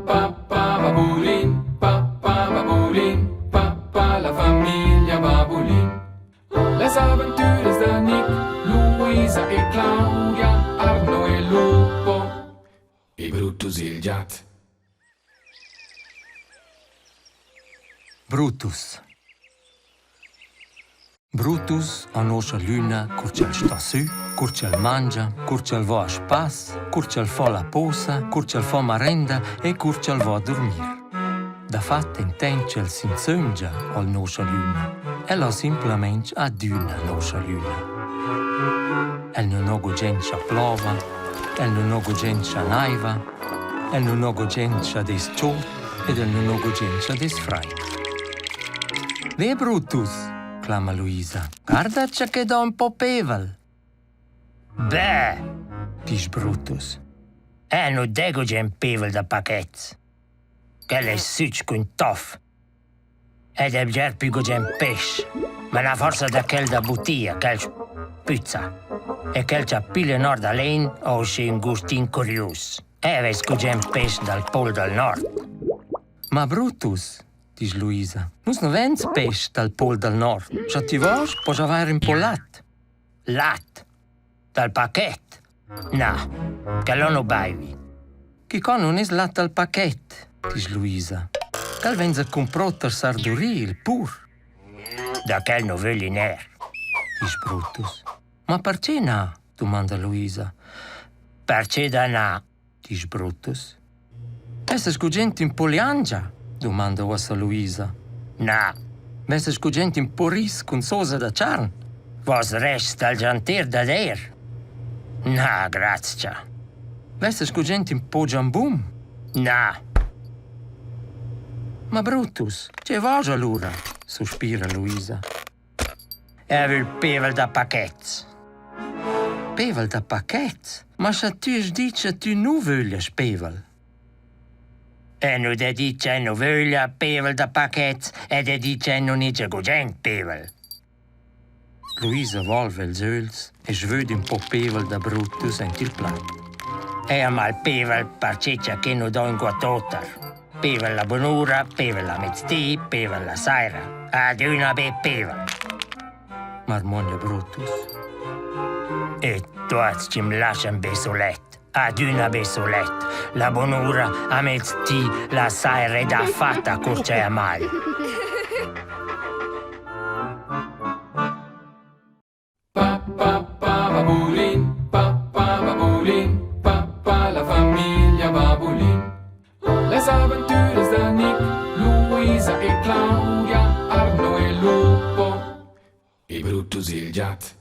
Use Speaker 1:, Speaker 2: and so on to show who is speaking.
Speaker 1: Pa pa babulin, pa pa babulin, pa pa la famiglia Babulin. Las aventuras da Nick, Luisa e Claudia, Arno e Lupo e Brutus il giat.
Speaker 2: Brutus. Brutus ha noscha lüna cur ch'el sta sü, cur ch'el mangia, cur ch'el vo a spass, cur ch'el fa la posa, cur ch'el fa marenda e cur ch'el vo a durmir. Dafatta intant ch'el s'insömgia ho'l noscha lüna. El ho simplamaing adüna noscha lüna. El nun ho gugent cha plova, el nun ho gugent cha naiva, el nun ho gugent cha dess chod ed el nun ho gugent cha dess fraid. Ve Brutus, clama Luisa, guarda cha que do ün po pevel.
Speaker 3: Beh,
Speaker 2: disch Brutus.
Speaker 3: Eu nu d'he gugent pevel da paquets. Quel es süch cun tof. Ed he bger pü gugent pesch, ma na forsa da quel da butia, quel spüzza. E quel cha piglia nord da l'En ho usché ün gustin curius. Eu vess gugent pesch dal pol dal nord.
Speaker 2: Ma Brutus, disch Luisa, nus nu vains pesch dal pol dal nord. Scha tü vosch, posch avair ün po lat.
Speaker 3: Lat? Dal paquet? Na, quel ho nu baivi.
Speaker 2: Quicò nun es lat dal paquet, disch Luisa. Quel vains a cumpro tar sar Duri, il pur.
Speaker 3: Da quel nu vögli neir,
Speaker 2: disch Brutus. Ma perche na? dumanda Luisa.
Speaker 3: Perche da na?
Speaker 2: disch Brutus. Essas gugent ün po liangia? dumanda uossa Luisa.
Speaker 3: Na.
Speaker 2: Vessas gugent ün po ris cun sosa da charn?
Speaker 3: Vos rests dal gianter dad eir? Na, grazcha.
Speaker 2: Vessas gugent ün po giambum?
Speaker 3: Na.
Speaker 2: Ma Brutus, che voja lura? suspira Luisa.
Speaker 3: Eu il pevel da paquets.
Speaker 2: Pevel da paquets? Ma scha tü hast dit cha tü nu vöglias pevel?
Speaker 3: Eu nu d'he dit ch'eu nu vöglia pevel da paquets ed he dit ch'eu nun hegia gugent pevel.
Speaker 2: Luisa volva ils ögls e svöda ün po pevel da Brutus aint il plat.
Speaker 3: Eu am al pevel perche cha que nu do inguott oter. Pevel la bunura, pevel la mezdi, pevel la saira. Adüna be pevel.
Speaker 2: Marmogna Brutus.
Speaker 3: E tuots chi'm laschan be sulet. Adüna be sulet. La bunura a mezdi, la saira ed affatta cur ch'eu mal.
Speaker 1: Pa pa pa babulin, pa pa babulin, pa pa la famiglia Babulin. Las aventuras da Nick, Luisa e Claudia, Arno e Lupo e Brutus il giat.